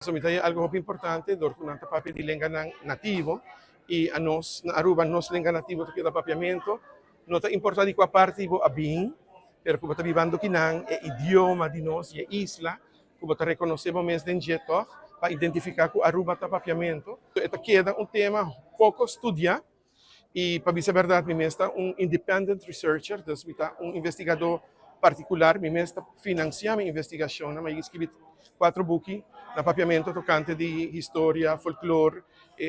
So mi ta algo hopi importante, dor ku nan ta papia di lenganan nativo i anos na Aruba nos lenga nativo ta keda papiamento. No ta importa di kua parti bo a bin, pero ku bo ta bibando kinan e idioma di nos i e isla, ku bo ta rekonosé bo mes den dje tòg, pa identifiká ku Aruba ta papiamento. E ta keda un tema poko studiá i pa bisa bèrdat mi mes ta un independent researcher, dus mi ta un investigadó partikular, mi mes ta finansiá mi investigashonnan, mi a skibi kuatro buki na papiamento tokante di historia, folklor,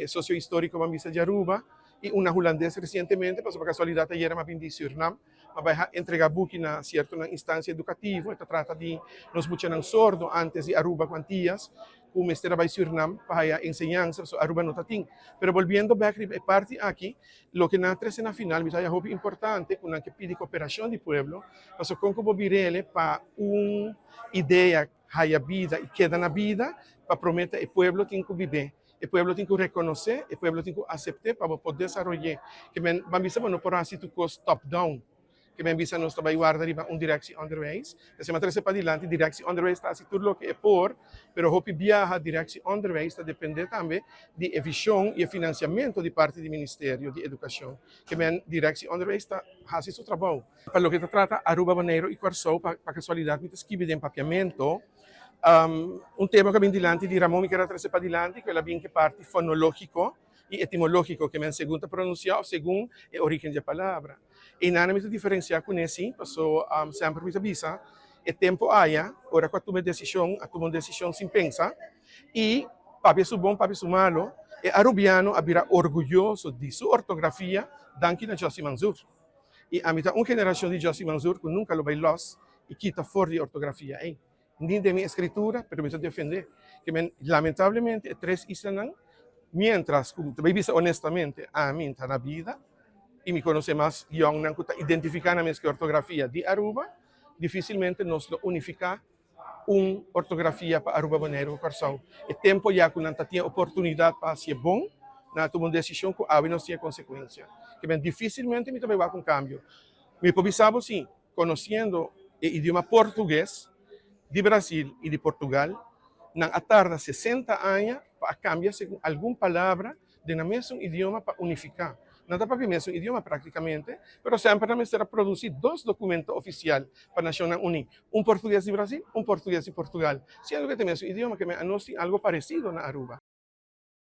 sosiohistoriko ban bisa di Aruba i un na hulandes resientemente, pasobra pa kasualidat ayera mi a bin di Sürnam, mi a bai entrega buki na siertonan instansia edukativo, e ta trata di nos muchanan sordo antes di Aruba ku Antias, ku mester a bai Sürnam pa haya enseñansa, pasobra Aruba no ta tin. Pero bolbiendo bèk riba e parti aki, loke nan a trese na final mi ta haya hopi importante ku nan ke pidi koperashon di pueblo, pasobra kon ku bo bir'ele pa un idea haya bida i keda na bida, pa promé ta e pueblo tin ku bib'é, e pueblo tin ku rekonosé, e pueblo tin ku asept'é pa bo por desaroy'é. Ke men ban bisa bo no por hasi tur kos top down. Ke men bisa nos ta bai warda riba un Directie Onderwijs. Esei a trese padilanti, Directie Onderwijs ta hasi tur loke e por, pero hopi biaha Directie Onderwijs ta depende tambe di e vision i e finansiamento di parti di Ministerio di Edukashon. Ke men Directie Onderwijs ta hasi su trabou. Pa loke ta trata Aruba, Boneiru i Kòrsou, pa kasualidat mi ta skibi den papiamento. Un tema ku a bin dilanti di Ramon mi kier a trese padilanti ku el a bin ku e parti fonológiko i etimológiko, ke men segun ta pronunsiá òf segun e orígen di e palabra. Einan mi ta diferensiá kuné sí, paso semper mi ta bisa e tempu aya ora ku a tuma e desishon, a tuma un desishon sin pensa i papia su bon papia su malo, e arubiano a bira orguyoso di su ortografia danki na Jossy Mansur. I ami ta un generashon di Jossy Mansur ku nunka lo bai lòs i kita for di e ortografia ei. Ni den mi escritura, pero mi ta defende ke men lamentablemente e tres islanan, mientras ku mi ta bai bisa honestamente, ami ta na bida i mi konosé mas yòngnan ku ta identifiká nan mes ku e ortografia di Aruba, difisilmente nos lo unifiká un ortografia pa Aruba, Boneiru ku Kòrsou. E tempu ya ku nan ta tin e oportunidat pa hasié bon, nan a tuma un desishon ku awe nos tin e konsekuensia. Ke men difisilmente mi ta bai wak un kambio. Mi por bisa bo si, Conociendo e idioma portugues di Brasil y di Portugal, nan a tarda 60 aña pa a cambia segun algun palabra den nan mesun idioma pa unifica. Nan ta papia mesun idioma practicamente, pero semper nan mester a produci dos documento oficial pa Nacionnan Uni, un portugues di Brasil, un portugues di Portugal, siendo cu e ta mesun idioma, ke men anos tin algo parecido na Aruba.